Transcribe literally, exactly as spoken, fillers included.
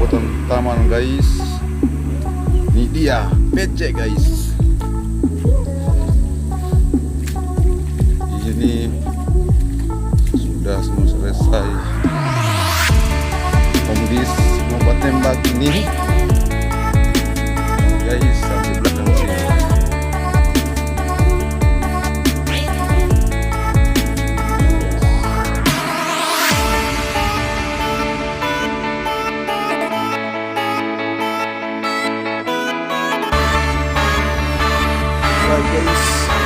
Nonton taman, guys. Ini dia P C, guys. Ini sudah semua selesai. Om Dis mau batembak ini, guys, sampai belakang sini. Alright, guys,